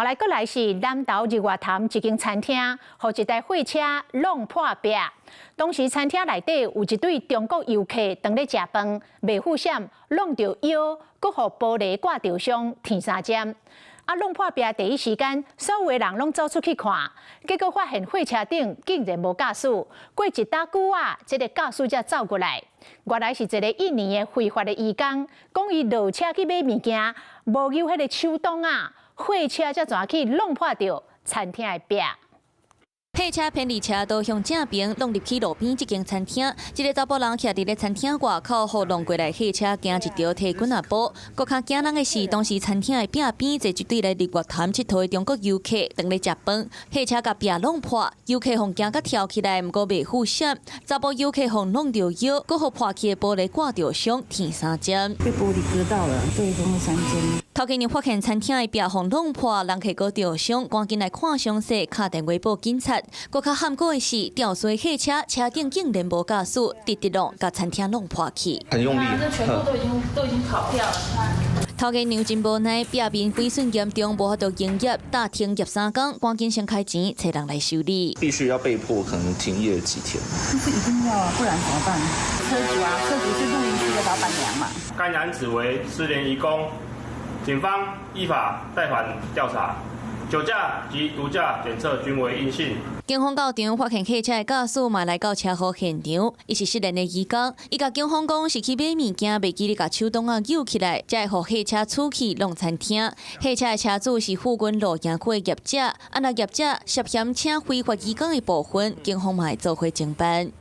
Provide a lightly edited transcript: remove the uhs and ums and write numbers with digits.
來閣來是南投日月潭一間餐廳，予一台貨車挵破壁。當時餐廳內底有一對中國遊客當咧食飯，袂赴閃挵著腰，閣予玻璃割著傷，天三針。啊，挵破壁第一時間，所有的人攏走出去看，結果發現貨車頂竟然無駕駛。過一搭久啊，這个駕駛才走過來。原來是一个印尼的非法的移工，講伊落車去買物件，無扭彼个手擋仔，貨車才跩去挵破著餐廳的壁。貨車偏離車道向正爿挵入去路邊這間餐廳，一个查埔人徛佇咧餐廳外口，予挵過來貨車驚一著，提棍仔步。閣較驚人的是，當時餐廳的壁邊坐一對來日月潭𨑨迌的中國遊客，當咧食飯，貨車共壁挵破，遊客予驚甲跳起來，毋過袂赴閃，查埔遊客予挵著腰，閣予破去的玻璃割著傷，天三針。被玻璃割到了，對，總共三針。頭家娘發現餐廳的壁予挵破，人客閣著傷，趕緊來看詳細，敲電話報警察。閣較罕過的是，肇事貨車車頂竟然無駕駛，直直挵共餐廳挵破去。很用力，這全部都已經跑掉了。頭家娘真無奈，壁面毀損嚴重，無法度營業，焦停業3工，趕緊先開錢揣人來修理。必須要被迫可能停業幾天。這是一定要啊，不然怎麼辦？車主啊，車主是露營區的老闆娘嘛。該男子為失聯移工，警方依法帶返調查。酒駕及毒駕檢測均為陰性。警方到場發現貨車的駕駛嘛來到車禍現場，伊是失聯的移工，伊共警方講是去買物件，袂記得共手擋仔扭起來，才會予貨車出去挵餐廳。貨車的車主是附近露營區的業者，啊若業者涉嫌請非法移工的部分，警方嘛會做伙偵辦。